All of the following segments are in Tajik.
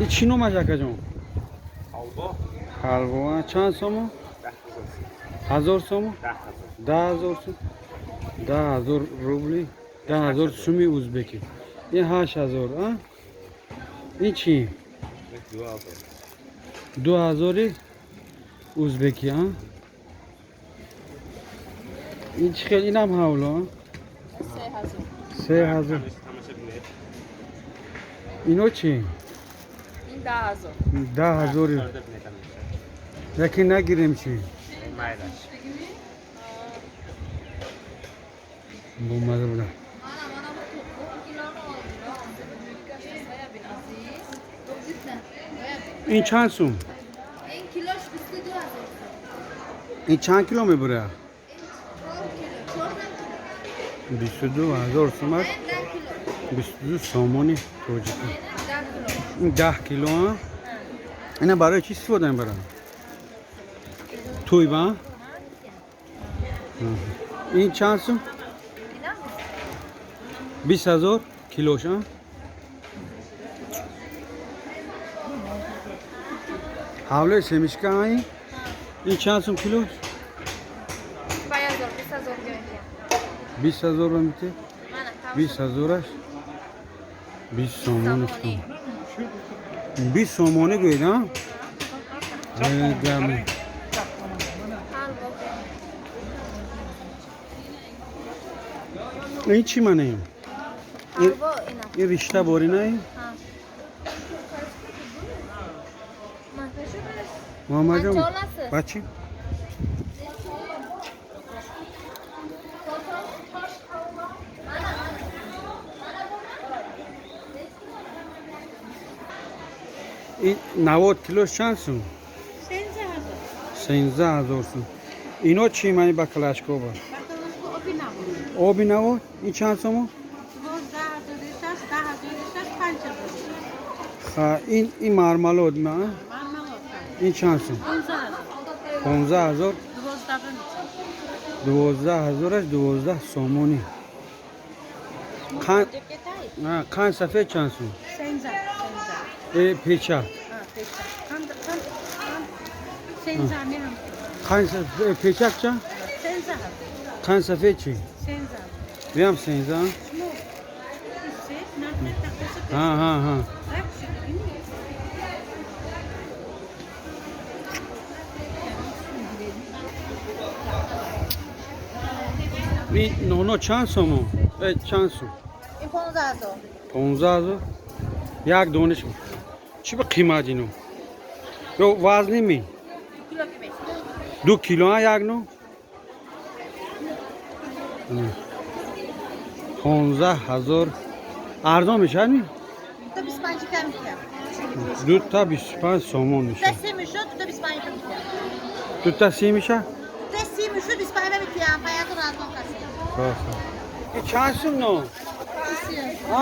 Ин чӣ номаш, акаҷон? Ҳалво. Ҳалво чанд сомо? 10 000. 1000 сомо? 10 000. 10 000 сум, 10 000 рубли, 10 000 суми узбекӣ. Ин 8000, а? Ин чӣ? 2000. 2000-и узбекӣ, а? Ин чӣ хел, инам ҳавло, а? 3000. 3000. Ино чӣ? Ин 10 000. 10 000-и. Яке нагирем чӣ? Майлаш. Бомаза буда. Ин чанд сум? Ин килош 22 000. Ин чанд кило мебурад? 4 кило, 4 кило. 22 000 сум аст. 10 кило. 22 сомони тоҷикӣ. 10 кило. Ин 10 кило, а? Ина барои чӣ истифода мебаранд? Тӯй ба? Ин чанд сум? Инам 20 000 килош, а? Ҳавлои семечка, а? Ин чанд сум килош? 5000, 20 000 гирифтем. 20 000 ба мите? Мана. 20 000-аш 20 сомони. 20 сомонӣ гӯед, а? Гами. Ҳалво. Ин чӣ манем? Ҳалво ина. Ин ришта борӣ, на ин? Ҳа. Муҳаммадҷон. Чоласы. Бачи. Ин навод килош чанд сум? 13 000. 13 000 сум. Ино чӣ мани баклажко ба? Баклажка оби навод. Оби навод ин чанд сомо? 12 006, 10 006, 5000. Ха, ин мармалод ма? Мармелад. Ин чанд сум? 15 000. 15 000. 12 митсам. 12 000-аш 12 сомонӣ. Қанд, қанд сафед чанд сум? 13, 13. Э, печак? Ha, печак. Қанд, қанд, қанд. 13 меҳам. Қанд печак чанд? 13 000. Қанд сафед чӣ? 13. Биям 13. Шумо се нархи тақоси. Ҳа, ҳа, ҳа. Так шуд. Ин ноно чанд сомо? Э, чанд сум? Ин 15 000. 15 000 як дониш. Чӣ ба қимат ино? Ё вазни ми? Кило ки мешад. 2 кило, а, як но? 15 000 арзон мешавад ми? То 25 кам митям. Дута 25 сомон Та мешавад. 30 мешуд, то 25 кам митям. Дута 30 мешавад? Та 30 мешуд, 25 митям. 5000 арзон каси. И чанд сум но? А?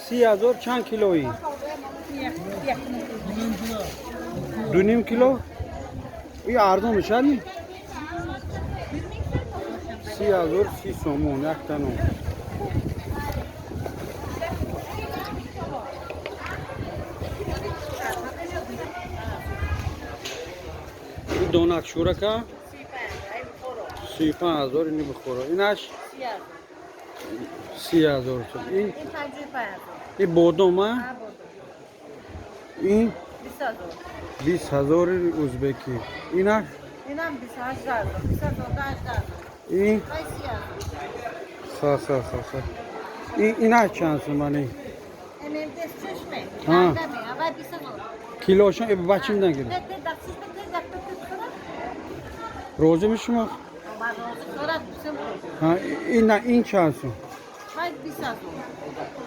30 000 чанд килои? 2,5 кило? И арзон мешавад ми? 30 000, 30 сомон якта нон. Ин донак шӯрака 35 000, ини бихӯро. Инаш 30 000 сум. Ин? Ин 55 000. Ин бодом, а? Ha, бодом. Ин? 20 000. 20 000-и узбекӣ. Инаш? Инам 28 000. 20 000, 18 000. Ин? Ай 30 000. Ха, ха, ха, ха. Ин инаш чанд сум мани? MMDS чашме. Ha. Нагаме, авай 20 000. Килошон бачи нагирем. Те те дастиш те дастиш хӯрад. Розӣ ми шумо? Ба розӣ хӯрад бисем. Ҳа, ин на, ин чанд сум? Вай 20 000.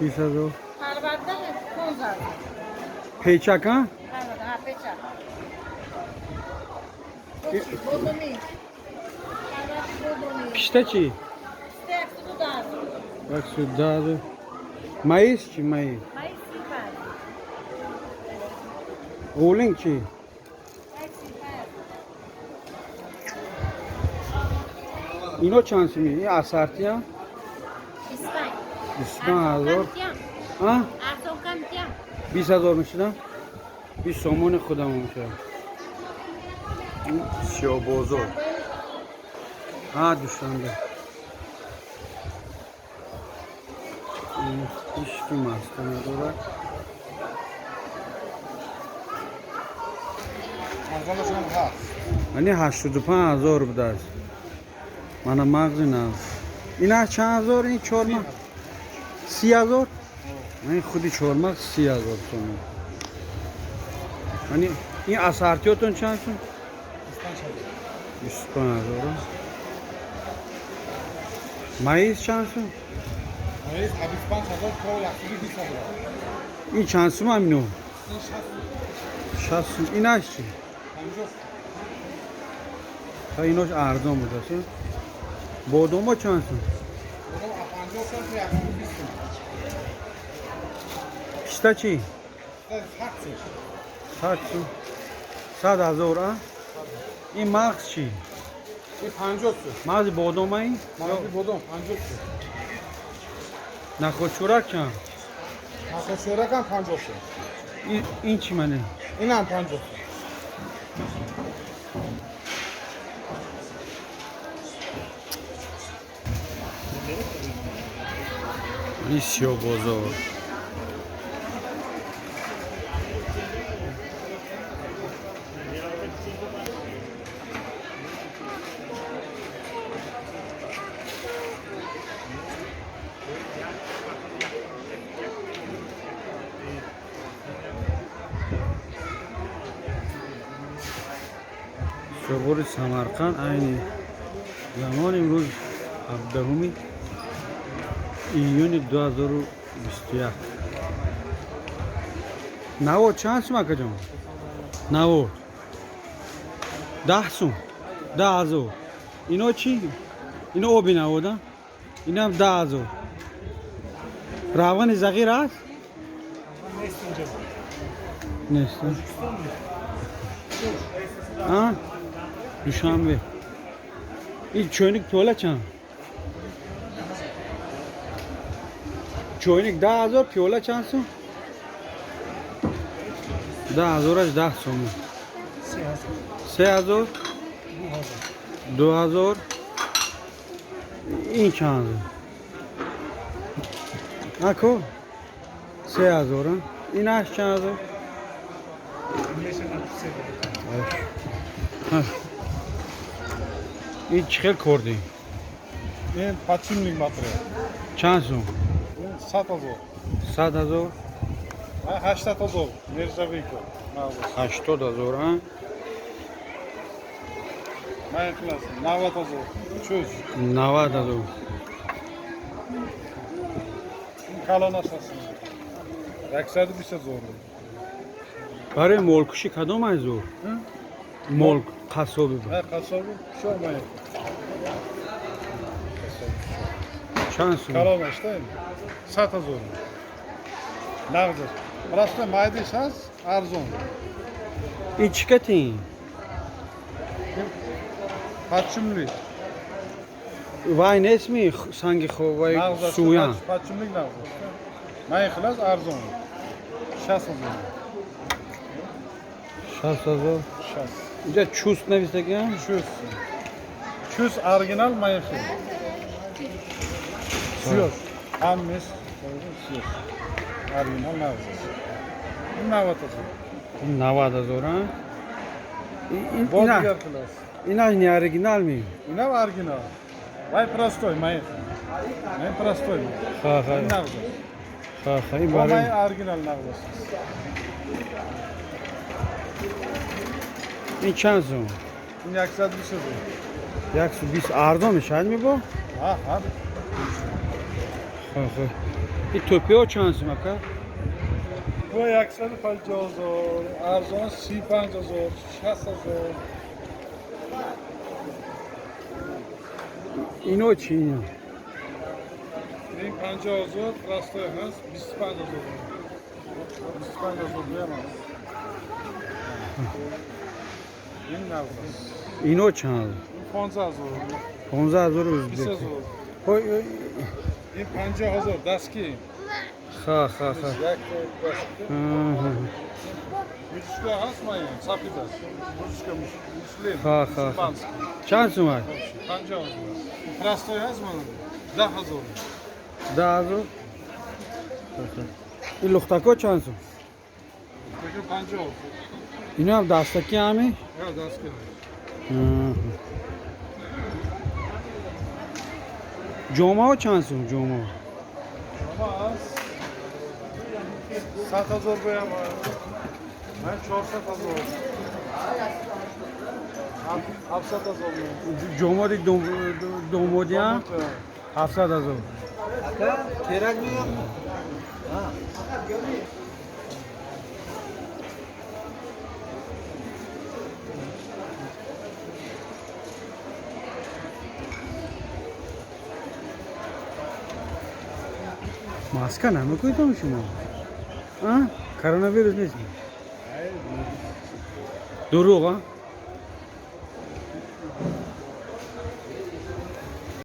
20 000. Парварда 15 000. Печак, а? Парварда, ҳа, печак. Бодоми. Парварда бодоми. Пишта чӣ? Пишта 110 000. 110 000. Маиз чӣ, маиз? Маиз 35. Ғӯлинг чӣ? Вай 35. Ино чанд суми? Ин ассорти, а? 25. 25 000, а? Арзон кам тям. 20 000 мешуда, 20 сомони худамон мешуда. Сиёбозор, ҳа, Душанбе. Ҳички маска надорад. Мани 85 000 будааст. Мана мағзи нав. Ина чанд ҳазор? Ин чормағз 30 000. Мани худи чормағз 30 000 сомон. Мани ин ассортиётон чанд сум? 25 000. Маиз чанд сум? Ин чанд сум амино? 60 сум. Инаш чи? Та инош арзон будааст. Бодомо чанд сум? Писта чӣ? 100 сум. 100 000, а? Ин мағз чӣ? Мағзи бодома ин? Нахӯдчӯрак чанд? Нахӯдчӯракам 50 сум. Ин чӣ мане? Инам 50 сум. Ин Сиёбозор. Сиёбори Самарқанд. Айни замон имрӯз 17 июни 2021. Наво чанд сум, акаҷон? Наво 10 сум, 10 000. Ино чӣ? Ино оби навода, инам 10 000. Равғани зағир аст? Нест. А Душанбе. Ин чойник, пиёла чанд? Чойник 10 000, пиёла чанд сум? 10 000-аш 10 сомон. 3000, 2000. Ин чанд ако? 3000. Инаш чанд ҳазор? Ҳа. Ин чӣ хел кордӣ? Ин подшипник мотори. Чанд сум? Ин 100 000. 100 000. 80 000. Нержавейка. Мағзаш. 80 000, а? Май қиласың. 90 000. Чуз. 90 000. Ин калонаш аст. 120 000. Барои молкушӣ кадом ай зур? Мол қассоби. Ҳа, қассоби пишоқ май. Чанд сум? Калонаш да ин. 100 000. Нағзаш. Просто майдиш ҳаст, арзон. Ин чӣ катин? Подшипник. Вай нестми, санги вай Нағзаш. суян? Подшипник нағзаш. Май хилас арзон. 60 000. 60 000. 60. Инҷа чуст навистагиам. Чуз. Чуз оригинал майхил. Сиёс. Ҳаммес сиёс. Оригинал нағзаш. Ин 90 000. 90 000, а? Бо дигар хилас. Инаш не оригинал ми? Инам оригинал. Вай простой майхил. Май простой. ха ха Ин нағзаш. ха ха ин Бо май барои оригинал нағзаш. Ин чанд сум? Ин 120 000. 120 арзон мешавад мебо? Ҳа, ҳа. ха ха ин тӯпиҳо чанд сум, ака? Бо 150 000, арзон 35 000, 60 000. Ино чӣ, ино? Ин 50 000, простой ҳаст, 25 000. 25 000 дуям аст. Ин нағз. Ино чанд? Ин 15 000. 15 000 20 узбек. ҳазор. Ой, ой. Ин 50 000 дастки. Ха, ха, ха. Як даст. Мужичка ҳаст маин, сафид аст. Мужичка муслим. Ха, ха, ха. Испанский. Чанд сумай? 50 000. Простой ҳаст ман 10 000. 10 000. Ин лухтако чанд сум? Така 50. Ино ҳам дастаки ҳами? Я дастки. Ҷомаҳо чанд сум ҷомаҳо? Ама ҳаст 100 000 боям ман 400 000. 700 000. Ҷомаи домодиам 700 000. Kerak mi yo'qmi? Ha. Маска намекунедам шумо? А? Коронавирус нест? Дурӯғ, а?